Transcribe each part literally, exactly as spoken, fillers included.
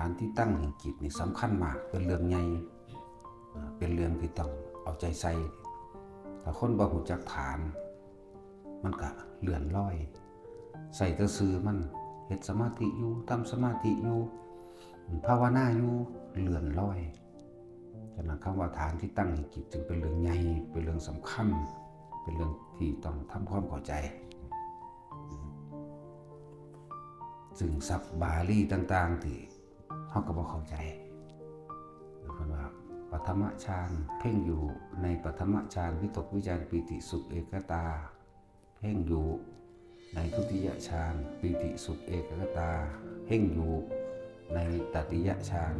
านที่ตั้งแห่งจิตนี่สำคัญมาก เป็นเรื่องใหญ่ อ่า เป็นเรื่องที่ต้องเอาใจใส่ ถ้าคนบ่รู้จักฐาน มันก็เลื่อนลอย ใส่แต่ซื่อมัน เฮ็ดสมาธิอยู่ ทำสมาธิอยู่ ภาวนาอยู่ เลื่อนลอย ฉะนั้นคำว่าฐานที่ตั้งแห่งจิตจึงเป็นเรื่องใหญ่ เป็นเรื่องสำคัญ เป็นเรื่องที่ต้องทำความเข้าใจ ซึ่งศัพท์บาลีต่างๆที่เฮาก็บ่เข้าใจ เพิ่นว่าปฐมฌาน เพ่งอยู่ในปฐมฌาน วิตกวิจารปีติสุขเอกคตา เพ่งอยู่ในทุติยฌาน ปีติสุขเอกคตา เพ่งอยู่ในตติยฌาน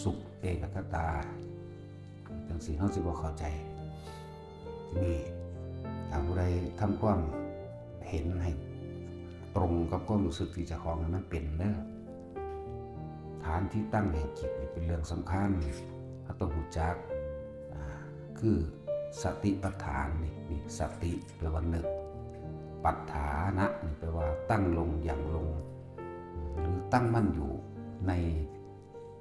สุขเอกคตา จังซี่เฮาสิบ่เข้าใจ นี่ ถ้าผู้ใดทำความเห็นให้ตรงกับความรู้สึกที่เจ้าของนั้นมันเป็นเด้อ ฐานที่ตั้งแห่งจิตนี่เป็นเรื่องสำคัญ เฮาต้องรู้จัก อ่า คือสติปัฏฐานนี่ นี่สติแปลว่านึก ปัฏฐานะนี่แปลว่าตั้งลง หยั่งลง หรือตั้งมั่นอยู่ใน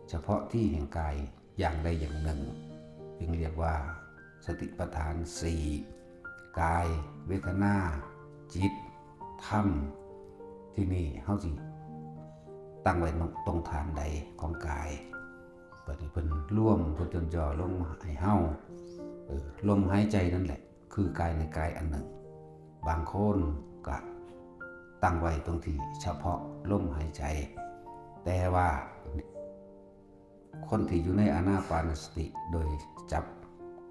เฉพาะที่แห่งกายอย่างใดอย่างหนึ่ง จึงเรียกว่าสติปัฏฐานสี่ กาย เวทนา จิต ธรรม ที่นี่เฮาสิตั้งไว้ตรงฐานใดของกาย บัดนี้เพิ่นรวม เพิ่นจนจ่อลงให้เฮา เออ ลมหายใจนั่นแหละ คือกายในกายอันหนึ่ง บางคนก็ตั้งไว้ตรงที่เฉพาะลมหายใจ แต่ว่าคนที่อยู่ในอานาปานสติ โดยจับ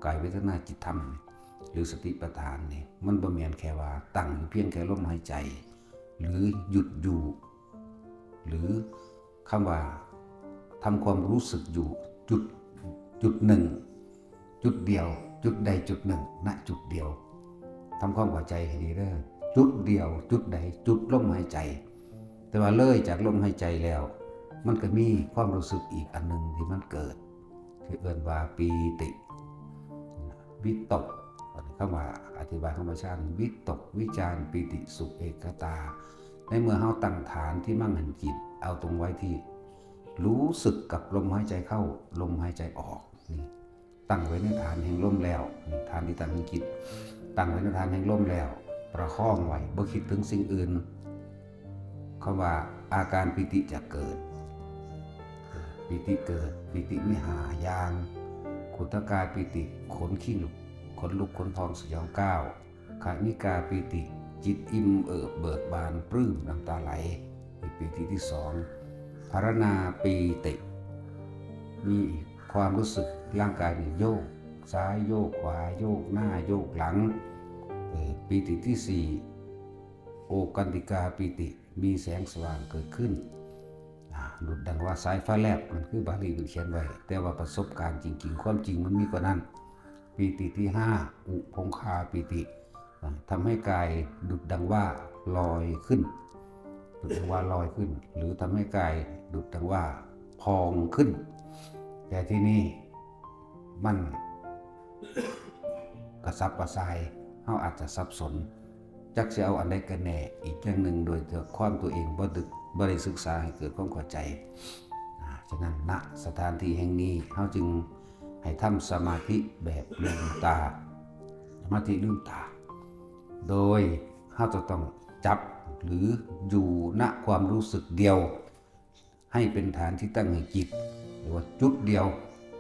กายเวทนาจิตธรรม หรือสติปัฏฐานนี่ มันบ่แม่นแค่ว่าตั้งอยู่เพียงแค่ลมหายใจ หรือหยุดอยู่ หรือคำว่าทำความรู้สึกอยู่จุด จุดหนึ่ง จุดเดียว จุดใดจุดหนึ่ง ณ จุดเดียว ทำความเข้าใจให้ดีเด้อ จุดเดียว จุดใด จุดลมหายใจ แต่ว่าเลยจากลมหายใจแล้ว มันก็มีความรู้สึกอีกอันหนึ่งที่มันเกิด ที่เอิ้นว่าปีติ วิตก คำว่าอธิบายคำว่าฌาน วิตก วิจาร ปีติ สุข เอกคตา ในเมื่อเฮาตั้งฐานที่มั่งแห่งจิต เอาตรงไว้ที่รู้สึกกับลมหายใจเข้า ลมหายใจออก นี่ ตั้งไว้ในฐานแห่งลมแล้ว นี่ ฐานที่ตั้งแห่งจิต ตั้งไว้ในฐานแห่งลมแล้ว ประคองไว้ บ่คิดถึงสิ่งอื่น คำว่าอาการปีติจะเกิด ปีติเกิด ปีติมีห้าอย่าง ขุทกาปีติ ขนคิงลุก ขนลุกขนพองสยองก้าว ขณิกาปีติ จิตอิ่มเอิบเบิกบานปลื้มน้ำตาไหล นี่ปีติที่สอง ภารณาปีติ มีความรู้สึกร่างกายนี่โยกซ้ายโยกขวา โยกหน้าโยกหลัง เอ่อ ปีติที่สี่ โอกันติกาปีติ มีแสงสว่างเกิดขึ้น อ่า ดุจดังว่าสายฟ้าแลบ นั่นคือบาลีเพิ่นเขียนไว้ แต่ว่าประสบการณ์จริงๆ ความจริงมันมีกว่านั้น ปีติที่ห้า อุพงคาปีติ อ่า ทำให้กายดุจดังว่าลอยขึ้น ดุจดังว่าลอยขึ้น หรือทำให้กายดุจดังว่าพองขึ้น แต่ที่นี่มันกระสับกระส่าย เฮาอาจจะสับสน จักสิเอาอันใดกันแน่ อีกอย่างหนึ่ง โดยความตัวเองบ่ได้ บ่ได้ศึกษาให้เกิดความเข้าใจ อ่า ฉะนั้น ณ สถานที่แห่งนี้ เฮาจึงให้ทำสมาธิแบบลืมตา สมาธิลืมตา โดยเฮาจะต้องจับหรืออยู่ ณ ความรู้สึกเดียว ให้เป็นฐานที่ตั้งแห่งจิต หรือว่าจุดเดียว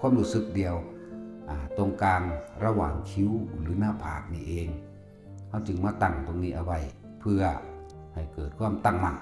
ความรู้สึกเดียว อ่า ตรงกลางระหว่างคิ้วหรือหน้าผากนี่เอง เฮาจึงมาตั้งตรงนี้เอาไว้ เพื่อให้เกิดความตั้งมั่น